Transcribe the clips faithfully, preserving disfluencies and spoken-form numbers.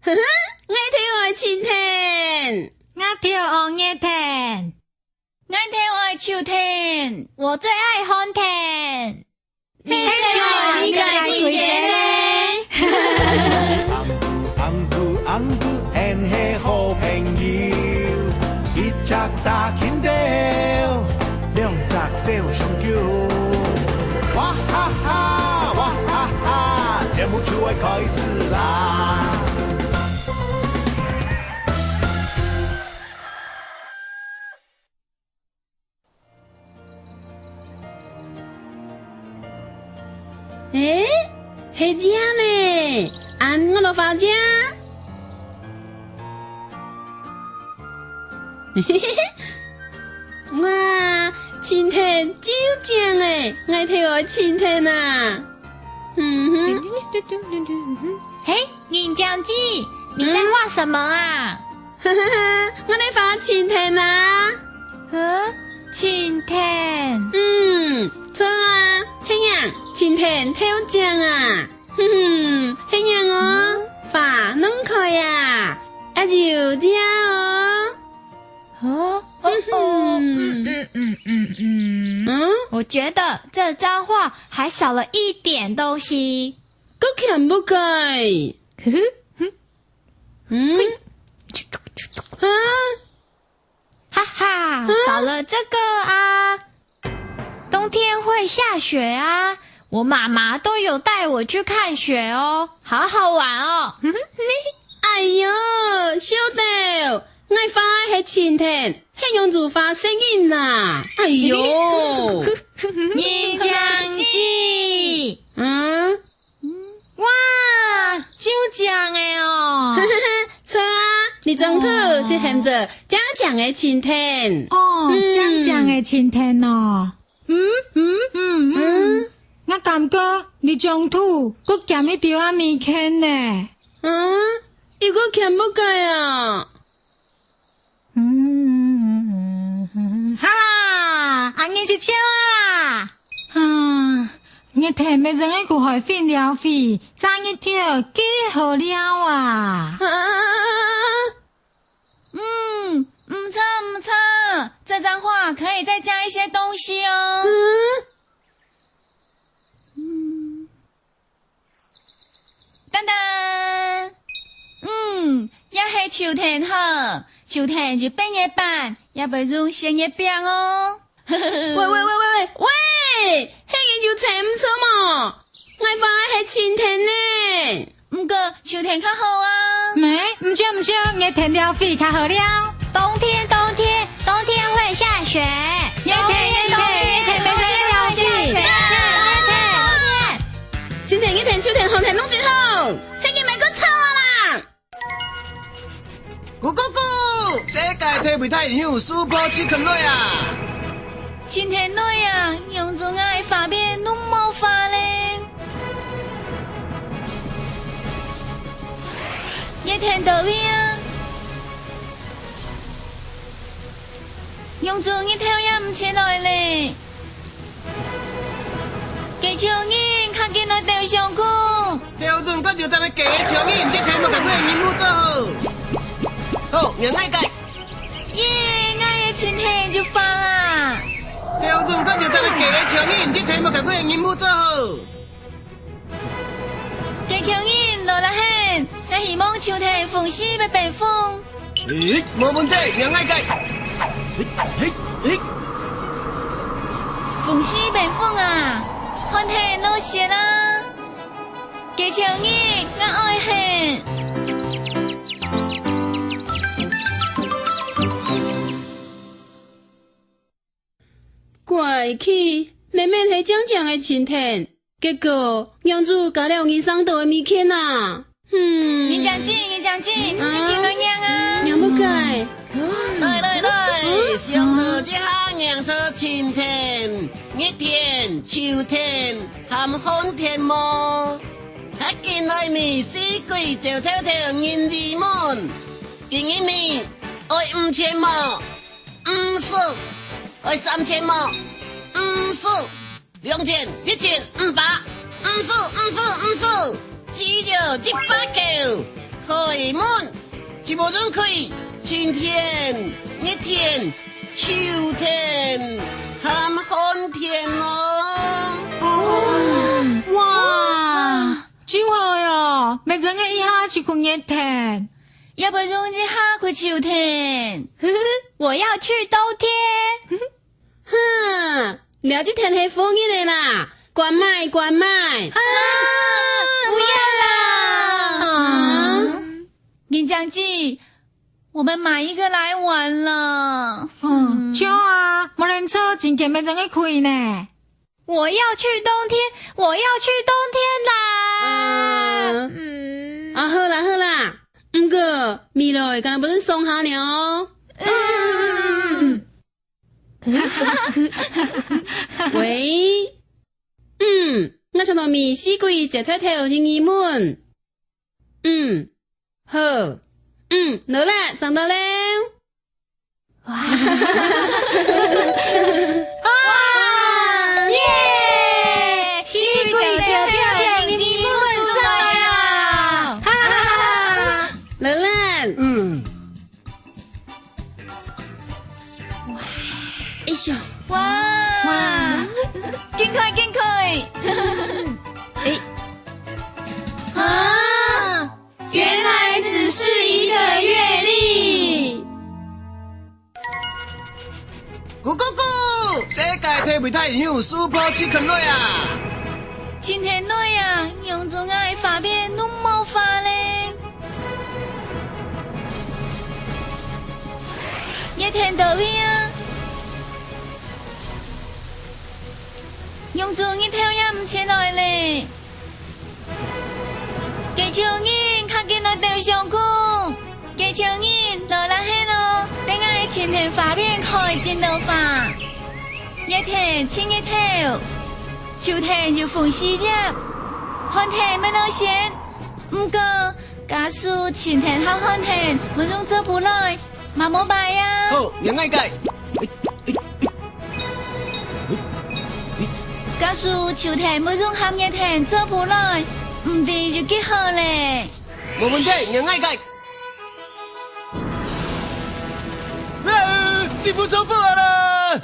，𠊎頭愛晴天。𠊎頭愛熱天。𠊎頭愛秋天。我最愛寒天。你最愛哪个季節呢？紅姑，紅姑，紅姑，𫣆係好朋友。一隻打跈斗，兩隻走相救。哇哈哈，哇哈哈，節目就愛開始啦！誒，係這呢？恁𠊎來畫這。哇，晴天就靚誒，𠊎頭愛晴天啊！嗯哼。嘿， 人靚姊，你在畫什麼啊？哈哈哈，𠊎在畫晴天啊。嗯，晴天。嗯，著啊，係樣，晴天頭靚啊。哼哼，係樣哦，花攏開啊，啊有影哦。哦，哦，哦，嗯，嗯，嗯，嗯，嗯。嗯？我覺得這張畫還少了一點東西。 閣欠麼个？嗯？啊？哈哈，少了這個啊。冬天會下雪啊，我媽媽都有帶我去看雪哦，好好玩哦。哎喲，小豆，𠊎畫个係晴天，係仰子畫雪人啊。哎喲。人靚姊。嗯？ 哇，就靚个哦！著啊，你張圖就喊做靚靚个晴天。哦，嗯。靚靚个晴天哦。嗯，嗯，嗯，嗯。嗯。𠊎感覺你張圖閣欠一兜仔物件呢。嗯，又閣欠麼个啊？ 嗯，哈哈，恁樣就笑啊啦！啊，熱天乜正愛顧海邊料理，炸熱天幾好料啊！啊，嗯，毋錯，毋錯，這張畫可以再加一些東西哦。嗯？ 嗯。噔噔！嗯，這係秋天好，秋天就變一半，也會用食月餅哦。喂，喂，喂，喂，喂，係人有錢毋著無？𠊎畫个係晴天呢。 毋過秋天較好啊。咩？毋著，毋著，熱天料理較好料。冬天，冬天，冬天會下雪。熱天，熱天，熱天，熱天，熱天，熱天，熱天。春天、熱天、秋天、寒天攏真好，係人毋過吵啊啦！咕咕咕，世界地位大英雄Super Chicken來啊！ 晴天來啊，仰子𠊎花邊攏無花咧。熱天到位啊，仰子日頭也毋出來咧。雞笑人，較緊來鬥相共。 跳準，該就代表雞笑人，這題目甲你个任務做好。好，讓𠊎解。耶，𠊎个晴天就發啊！跳準，該就代表雞笑人，這題目甲你个任務做好。雞笑人，落來喊，𠊎希望秋天風勢要變風。 咦，無問題，讓𠊎解。嘿，嘿，嘿。風勢變風啊，寒天落雪啦。雞笑人，𠊎愛喊。怪奇，明明係靚靚个晴天， 結果，仰子加了你上到个物件啊！嗯。人靚姊，人靚姊，啊？你緊來䀴啊！䀴麼个？來，來，來，上到這下䀴著晴天、熱天、秋天，還寒天無？較緊來問四季走透透人兒們，今日問愛五千無？五十，愛三千無？五十。 兩千、一千、五百，毋使，毋使，毋使，只要一百箍，開門，就無論佢晴天、熱天、秋天、含寒天哦。哦，哇，就好喲，明仔日一下就去熱天，也不用一下去秋天。我要去冬天。哈，了，這天係好日仔啦，關賣，關賣。啊，不要啦！啊？銀江姐，我們買一個來玩了。嗯，就啊，無人坐，真經要整个虧呢。我要去冬天，我要去冬天啦！嗯。啊，好啦，好啦，毋過未來敢若分你爽下呢哦。嗯。喂，嗯，𠊎想同你四季節透透入入門。嗯，好，嗯，來啦，正到了。哇！哇！耶！四季節透透入入門爽啊！哈哈哈哈！來啦。嗯。 哎呦，哇！哇！緊開，緊開！哎，啊，原來只是一個月曆。咕咕咕！世界地位大英雄Super Chicken來啊！晴天來啊，仰做𠊎花片攏無花咧？ 熱天到位啊！仰做日頭也毋出來咧？該像人較緊來鬥相共，該像人來啦係哦，等𠊎个晴天花片開盡多花。熱天盡日頭，秋天有紅四葉，寒天乜落雪。毋過，假使晴天和寒天，乜用做毋來， 嘛無辦啊。好，讓𠊎改。假使秋天無用和熱天做毋來，毋知有幾好咧。無問題，讓𠊎改。啊，師傅做不好了！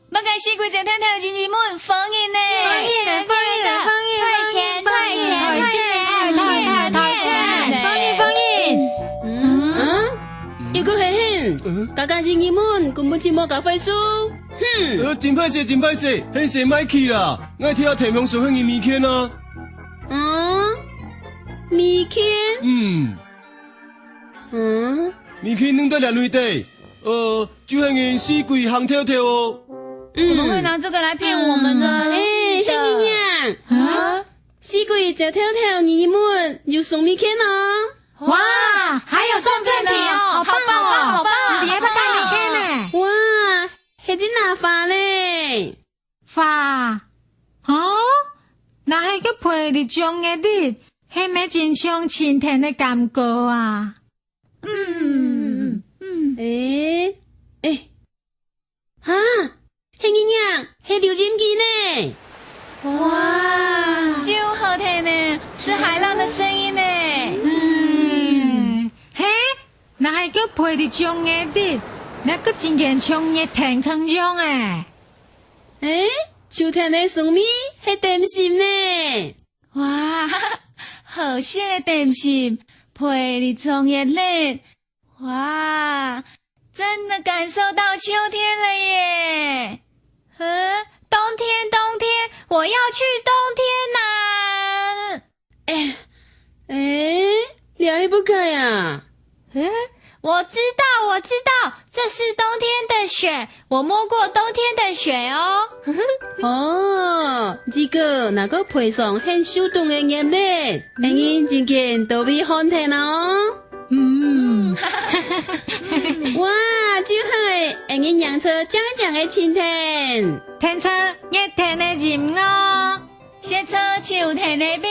麼个四季節透透入入門，歡迎呢！歡迎，歡迎，歡迎，退錢，退錢，退錢，退錢，退錢，歡迎，歡迎。嗯？又過係你，家家入入門，根本就無教會書。哼！呃，真歹勢，真歹勢，係勢莫去啦，𠊎聽天平說係你米圈啊。嗯？米圈？嗯。嗯？米圈弄到這位底，呃， 就係你四季行透透哦。怎麼會拿這個來騙我們呢？嗯。哎，是的。黑姨娘，啊？四季節透透入入門，有送米圈哦。哇，還有送贈品哦，好棒哦，好棒哦，好棒哦。你還不帶米圈呢？哇，係真拿花咧。花？哦？哪係个配得上个呢？係無真像晴天个感覺啊？ 嗯，嗯，嗯。誒，誒，哈，黑姨娘，係錄音機呢。哇，真好聽呢，是海浪的聲音呢。嗯，嘿，哪係个配得上个呢？該个真經像熱天共樣誒。誒，秋天个送米係點心呢。 哇，好食个點心，配得上个呢。哇，真的感受到秋天了耶！嗯，冬天，冬天，我要去冬天啦！哎，哎，你還不改啊？ 嗯，我知道，我知道，這是冬天的雪，我摸過冬天的雪哦。哦，如果哪个配上很受凍个月曆，𠊎人真經都會寒天哦。嗯。哇，就好誒，𠊎人迎著靚靚个晴天。聽著熱天个音樂。 先坐秋天个冰，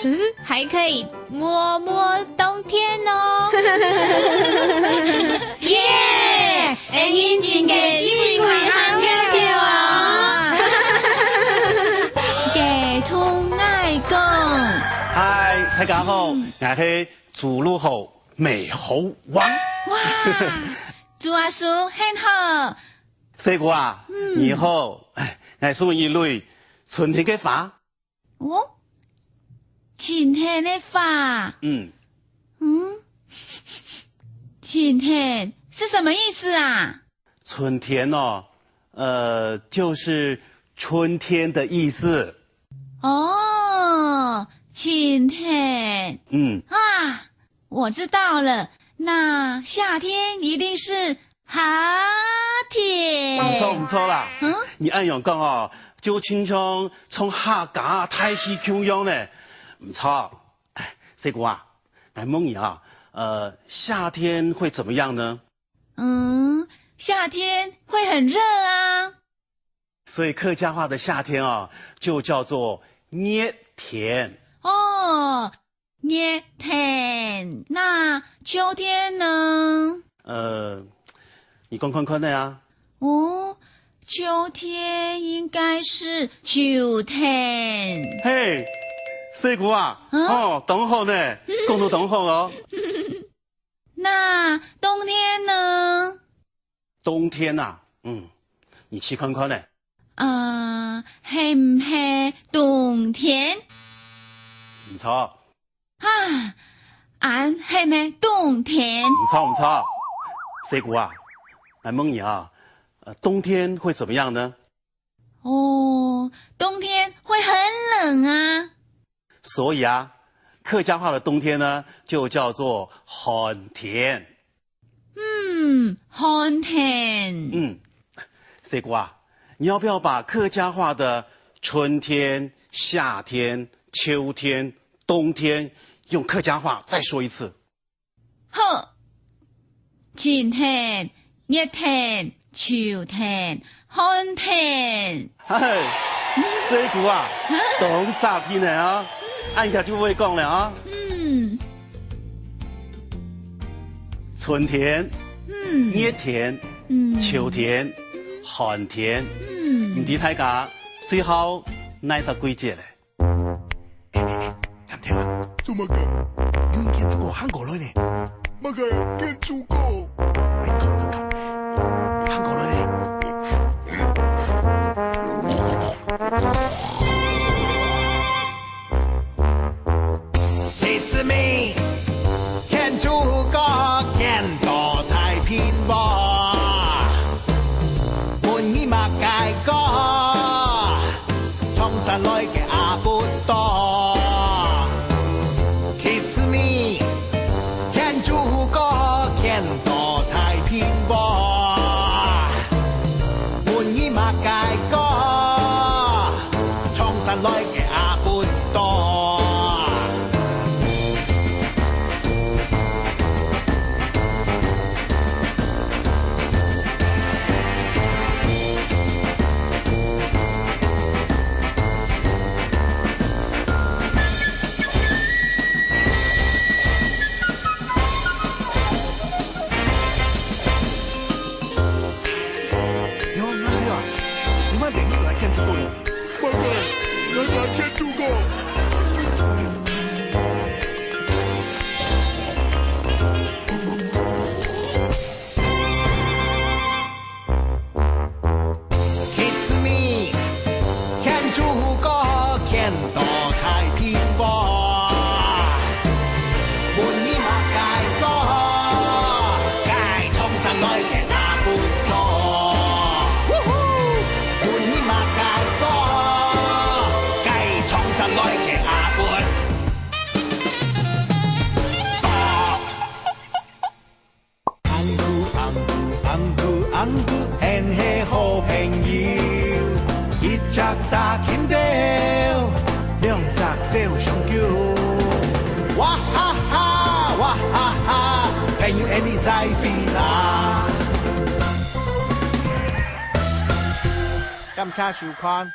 嗯，還可以摸摸冬天哦。耶！𠊎人真个四季行透透哦。耶！嗨，大家好，嗯。我是朱陸豪，美猴王。哇，朱阿叔，很好。細姑啊，嗯。你好，哎，𠊎送你一蕊春天个花。哦，春天个花。嗯。嗯，春天是什麼意思啊？ 春天哦，呃，就是春天的意思。哦，春天。嗯。啊，我知道了。那夏天一定是夏天。毋錯，毋錯啦。嗯？你恁樣講哦，就親像唱客家大戲共樣呢。毋錯。哎，細姑啊，𠊎問你啊，呃，夏天會怎麼樣呢？ 嗯，夏天會很熱啊。所以客家話的夏天哦，就叫做熱天。哦，熱天。那秋天呢？呃，你講看看呢啊。哦，秋天應該是秋天。嘿，細姑啊，嗯？哦，當好呢，講到當好哦。 那冬天呢？冬天啊，嗯，你試看看呢。呃，係毋係冬天？毋錯。啊，恁係毋係冬天？毋錯，毋錯。細姑啊，𠊎問你啊，呃，冬天會怎麼樣呢？哦，冬天會很冷啊。 所以啊，客家話的冬天呢，就叫做寒天。嗯，寒天。嗯，細姑啊，你要不要把客家話的春天、夏天、秋天、冬天用客家話再說一次？ 好，春天、熱天、秋天、寒天。嘿，細姑啊，當煞氣呢啊！恁樣就會講了啊。嗯。春天、嗯。熱天、嗯。秋天、寒天。嗯。毋知大家最好哪隻季節咧？ 哎，哎，哎，藍天啊，做麼个？有人建築哥行過來呢。麼个建築哥？哎，看，看，看，行過來呢。It's me，建築哥，見到太平洋。問你麼个哥？ 從山來个阿不多。Kids me，天主哥見到太平洋。問你麼个哥？從山來个阿不多。 喲，藍天啊，你莫連續來建築哥喲。 Kids me，天主哥見到太平洋。問你麼个哥？該從山來个阿不多。嗚呼！問你麼个哥？該從山來个阿不多。 紅姑，紅姑，紅姑，紅姑，𫣆係好朋友。一隻打琴豆，兩隻走相救。哇哈哈，哇哈哈，朋友，𫣆俚再會啦。感謝收看。